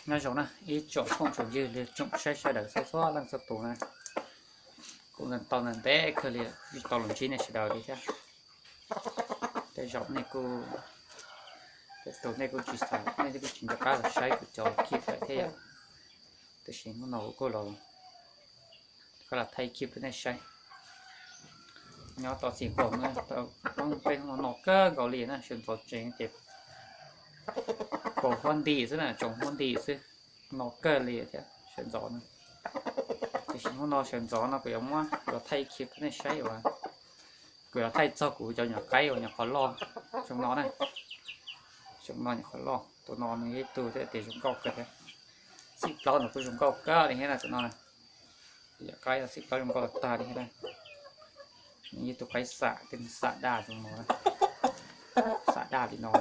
Nyob zoo na ib tsoom phooj tsoom ywg li tsoom saib sawv daws txhua txhua leej txhua tus na, kuv tau ntev kawg li tsis tau los ntsib nej sawv daws li thiab. Tej zaum nej kuj, tej tus nej kuj tsis xav, nej kuj tsis nco qab los saib kuv cov clip lawm thiab yom. Tiam sis hnub no kuv kuj los, kuv los thaij clip rau nej saib. Nyob tau txij nkaus na, tau poob peb hnub no no kawg nkaus li na, sawv ntxov tsees ces kaus huab nti xwb na, tsoom huab nti xwb, no kawg li thiab sawv ntxov na. Tiam sis hnub no sawv ntxov no kuv yuav muab los thaij clip rau nej saib uas kuv yuav thaij txog kuv cov nyuam qaib uas nyuam qhuav loj zoo no na. Zoo no nyuam qhuav loj, tus no nws yog ib tug thiab tias zoo nkauj kawg thiab. Xim plaub no kuj zoo nkauj kawg li thiab na tus no na. Nyuam qaib xim plaub zoo nkauj tag li thiab na. Nws yog tus qaib xam, tej xam daj zoo no, xam daj li no.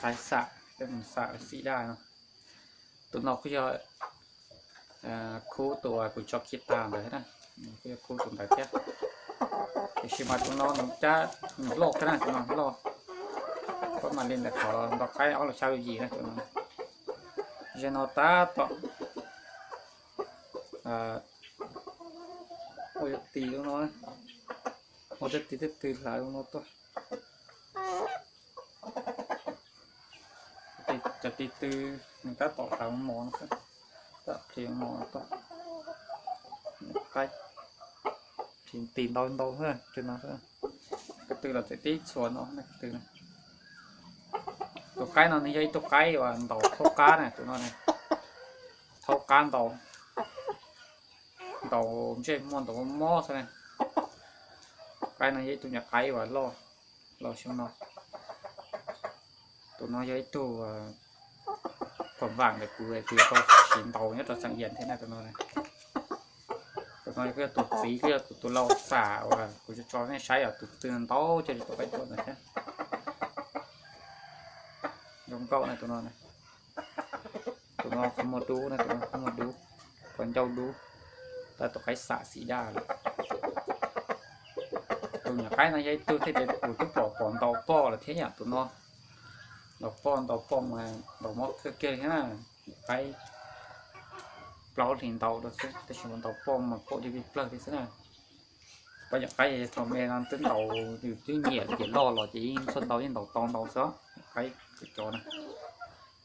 Qaib xam, tej xam xim daj no. Tus no kuj yog khub tus uas kuv tso khi tas ntawd thiab na, kuj yog khub tus ntawd thiab. Tiam sis mas tus no nws cab, nws loj kawg na, tus no loj, kuj mam li ntawm qhov nto qaib ob lub xya lub yim na tus no. Ze no tab tom ua cov tis no, ua cov tis tej tw hlav no tuaj. Cov tis tw nws tab tom hlav mos no xwb, tab tom hlav mos no tuaj. Qaib, tis ntau ntau xwb tus no xwb. Ko tw los txawm tib txhua no ko tw. Tus qaib no nws yog ib tug qaib uas ntaus thaub qab na tus no, thaub qab ntaus, ntaus ntsej muag ntaus mob xwb na. Qaib no yog ib tug nyuam qaib uas loj, loj xyoo no. Tus no yog ib tug pom vam ntawm kuv, kuv yuav tau siv ntaus nyob rau xeem Yas thiab na tus no. Tus no kuj yog tus txiv, kuj yog tus lau xam uas kuv tso nej saib os, tus tw ntau cog li tus qaib tuaj ntawd thiab. Zoo nkauj na tus no. Tus no qhov muag dub na, tus no qhov muag dub, qhov ncauj dub, tab tus qaib xam xim daj lawm. Tus nyuam qaib no yog ib tug thiaj tias kuv twb pom pom ntaus poj lawm thiab yom, tus no ntaus poj, ntaus poj mas ntaus mob kawg kiag li thiab na. Nyuam qaib plaub hlis ntaus rau xwb, tab sis mas ntaus poj mas poj di li plawg li xwb na. Poj nyuam qaib thaum me no twb ntaus, yus twb nyiam ces loj los ces yeej txhua ntau yeej ntaus tau ntau xwb, nyuam qaib cov na.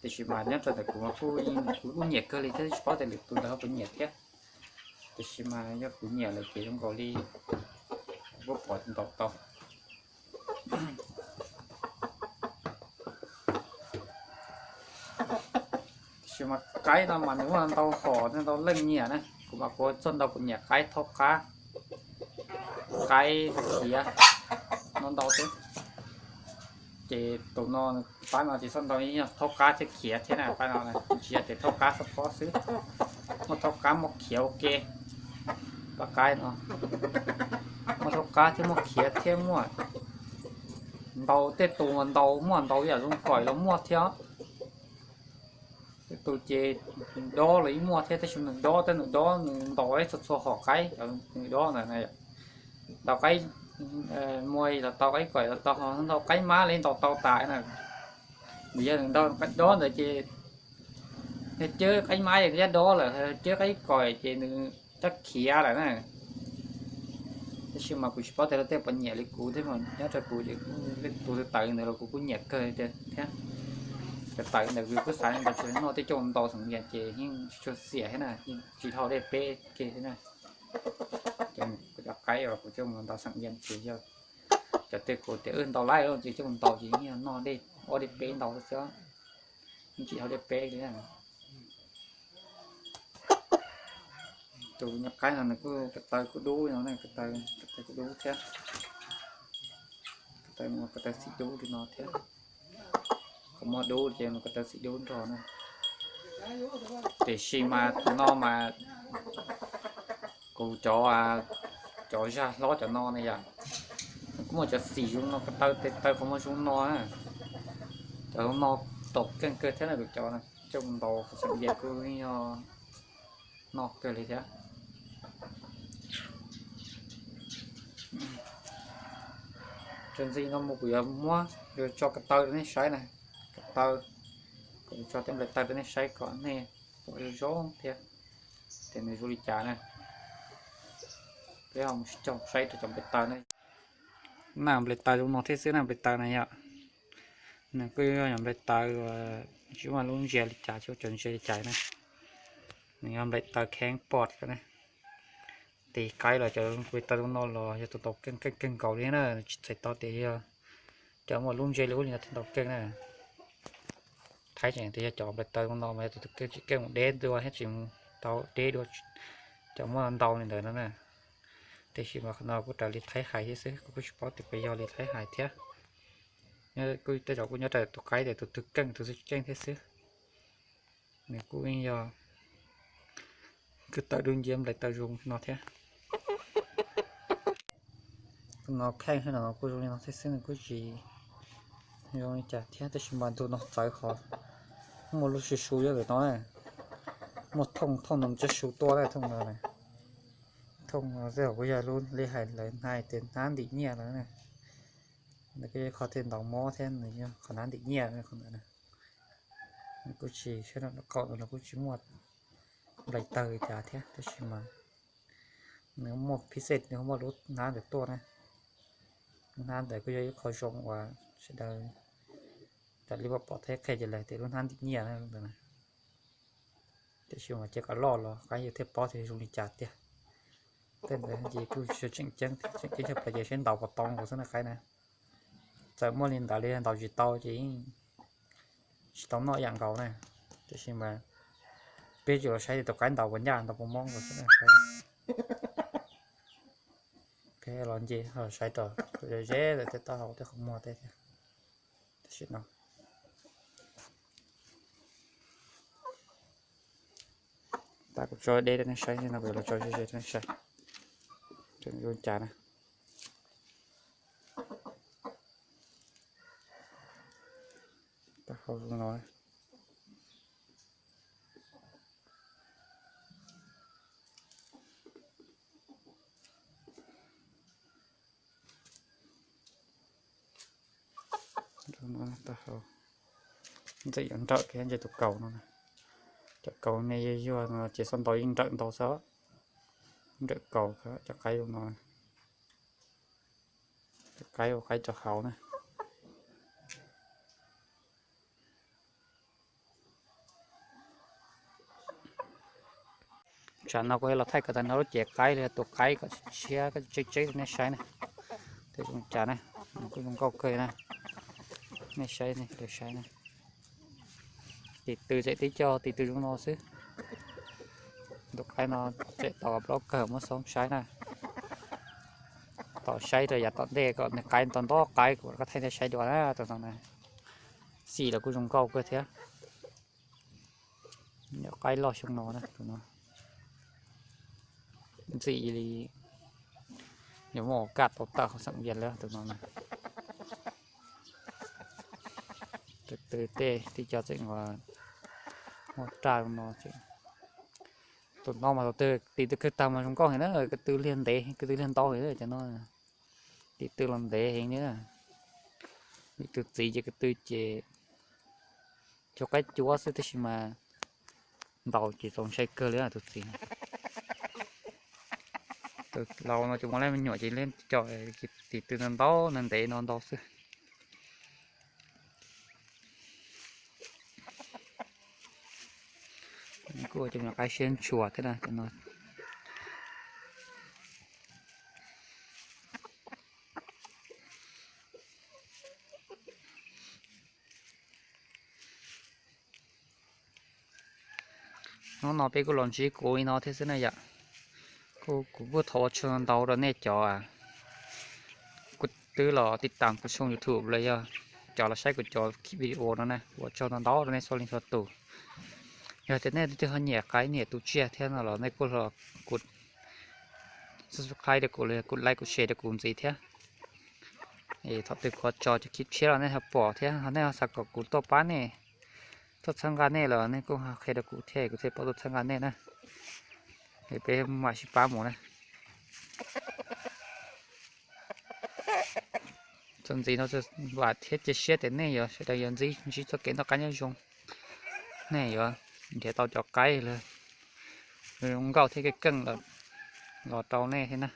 Tiam sis mas nyob rau ntawm kuv mas kuv kuj nyiam kawg li thiab, tsis paub tias lwm tus ntawd ho puas nyiam thiab. Tiam sis mas yog kuv nyiam lawm ces zoo nkaus li kuj pom ntaus tau. Tiam sis mas qaib no mas nws muaj ntau hom ntau leej nyiam na, kuv mas kuv txog ntau kuv nyiam qaib thaub qab, qaib khiav no ntau xwb. Ces tus no, pab no ces txog ntau yog thaub qab thiab khiav thiab na, pab no tsis yog tias thaub qab xab phob xwb, muaj thaub qab muaj khiav ua ke. Pab qaib no muaj thaub qab thiab muaj khiav thiab muaj ntau, tej tus ntau muaj ntau yam zoo kom los muaj thiab. Tej tus ces nws dob los yeej muaj thiab, tab sis nws dob, tej nws dob nws ntaus ib txhua txhua hom qaib, nws dob ntawd na, ntaus qaib muag los tau, qaib kom los tau, ho ntaus qaib mab los yeej ntaus tau tas na. Vim yog nws ntaus dob ntawd ces yog cawb qaib mab ces nws dob lawm, cawb qaib kom ces nws cab khiav lawm na. Tab sis mas kuv tsis paub tias luag tej puas nyiam li kuv thiab, nyob rau kuv ces leej twg tawm ntawd los kuv kuj nyiam kawg tiag thiab. Cov tawm ntawd kuv kuj xav ntaus tsis noj, tej coj mus ntaus xeem Yas ces yeej tsis tshua xiam thiab na, yeej tsis dhau dej peb ke thiab na. Cov qaib uas kuv coj mus ntaus xeem Yas ces yog cov twg kuv tias wb ntaus laij ces coj mus ntaus ces yeej yog noj dej ob dej peb ntau xwb, yeej tsis dhau dej peb li na. Tus nyuam qaib no nws kuj ko taw kuj dub no, ko taw, ko taw kuj dub thiab. Ko taw, ko taw xim dub li no thiab. Qhov muag dub ces nws ko taw xim dub nrog na. Tiam sis mas tus no mas kuv cov, cov zaj hlob cov no na yom, nws kuj muaj cov xim zoo no, ko taw tes taw qhov muag zoo no na. Cov no tau keej kawg thiab na, kuv cov no coj mus ntaus qhov xeem Yas kuj yog noj kawg li thiab. Txuas ntxiv no mus kuv yuav muab, yuav tso ko taw rau nej saib na. Ko taw, Tso tej nplaim taws rau nej saib kom nej pom zoo zoo thiab tias nws zoo li cas na. Peb ho mus coj saib rau cov nplaim taws na. Na nplaim taws zoo no thiab xwb na, nplaim taws na yom. Nws kuj yog nplaim taws uas tsis muaj lub ntsia li cas, tsis muaj cov ntsia li cas na. Nws yog nplaim taws kheeb pom na. Tis qaib los cov nplaim taws zoo no los yog tus ntaus keej keej keej nkaus li na, tsis txhais tau tias yog cov muaj lub ntsia li ub li no thiaj ntaus keej na. Thaib tseem tias yog cov nplaim taws zoo no mas yog tus keej tsis keej mus deb dua thiab tsis mus tau deb dua cov muaj ntau li ntawd no na. Tiam sis mas qhov no kuj raws li Thaib hais thiab xwb, kuv kuj tsis paub tias puas yog li Thaib hais thiab. Kuj tej zaum kuj nyob rau tus qaib tias tus twg keej tus twg tsis keej thiab xwb. Nws kuj yog kwv taws dub nciab nplaim taws zoo no thiab. Tus no kheej no kuj zoo li no thiab xwb, nws kuj tsis zoo li cas thiab, tab sis mas ntu no txawv qhov muaj lub su su nyob ntawm no, muaj thooj thooj no tsis su tuaj na, thooj no. Thooj no tej zaum kuj yog lub li hais lawv hais tias hnab ntim nyiaj no. Nws kuj yog qhov thiaj ntaus mob thiab, nws yog qhov hnab ntim nyiaj qhov ntawd. Nws kuj tsis sab qaum no kuj tsis muaj nplaim taws li cas thiab, tab sis mas nws muaj phij xej, nws muaj lub hnab ntawd tuaj na. Lub hnab ntawd kuj yog ib qho zoo uas sawv daws raws li pom pom thiab qhia ces lawv tias lub hnab ntim nyiaj na. Tiam sis mas cia kom loj los qaib yus thiaj paub tias zoo li cas tiag. Tej ntawd ces kuj tsis tseem ceeb, tseem ceeb tshaj plaws ces seb ntaus puas tau nkaus xwb na qaib na. Txawm muaj li ntawd li ntaus tsis tau ces yeej tsis tau noj ib yam nkaus na. Tiam sis mas peb yuav los saib tias tus qaib ntaus puas ncaj, ntaus puas mob nkaus xwb na. Los nce los saib rau ze ze tej taub hau tej qhov muag tej thiab. Tam sim no tab kuv tso deb rau nej saib, no kuv los tso ze ze rau nej saib. Zoo cas na. Taub hau zoo no. Taub hau ntxim yuav nrawm kiag ntse tus kaus no. Cov kaus me yuag yuag no ces xob ntaus yeej nrawm ntau xwb. Nrawm kaus cov qaib no. Cov qaib ua qaib rau hauv na. Tsam no kuv yuav los thaij kom tag nrho lub cev qaib li tus qaib kom tshiab tshiab tseb tseb rau nej saib na. Tej zoo cas na, kuj zoo nkauj kawg na. Nej saib, nej saib na. Tis tw tseem tib co tis tw zoo no xwb. Tus qaib no tseem tau plaub kawg muab xoob saib na. Tos saib rau yav tom ntej kom nws qaib ntau ntau qaib kuv rov qab thaij nej saib dua na tus no na. Xim los kuj zoo nkauj kawg thiab. Yog qaib loj xyoo no na tus no. Ntxim li yuav muaj kam tau tawm hauv xeem Vias lawm tus no na. Tus twg tej tib co tseem muaj raj no. Tus no mas tus twg tis twg kawg tag mas zoo nkauj heev na, ko tw liag ntev, ko tw liag ntau heev cov no. Tis tw los ntev heev li. Tus txiv ces ko tw ces cov qaib cuab xwb tab sis mas ntaus ces txaus ntshai kawg li tus txiv. Tus laus no ces ua lej me nyuam ces lej co tis tw ntau ntau ntev no ntau xwb. Kuj ua cov me nyuam qaib siab ntshua thiab na. Hnub no peb kuj los ntsib kuv li no thiab xwb na yom. Kuv kuj thov ua tsaug ntau rau nej cov kuj twb los tib tas kuv tshooj YouTube los yog cov los saib kuv cov video no na, ua tsaug ntau ntau rau nej txhua leej txhua tus. Yog tias nej twg ho nyiam qaib nyiam tu tsiaj thiab no los nej kuj los kuv subscribe rau kuv, kuv like kuv share rau kuv ntxiv thiab. Thaum twg kuv tso cov clip tshiab los nej ho pom thiab, ho nej ho xav kom kuv tuaj pab nej, tuaj txhawb nqa nej los nej kuj ho qhia rau kuv thiab kuv thiaj paub tuaj txhawb nqa nej na. Peb mam sib pab mus na. Txuas ntxiv no vam thiab cia siab tias nej yuav sawv daws yuav ntsib txoj kev noj qab nyob zoo. Nej yuav nrhiav tau cov qaib zoo nkauj thiab keej keej lawm los rau nej thiab na.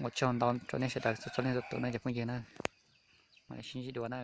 Ua tsaug ntau rau nej sawv daws txhua txhua leej txhua tus na cov phooj ywg na. Mam li sib ntsib dua na.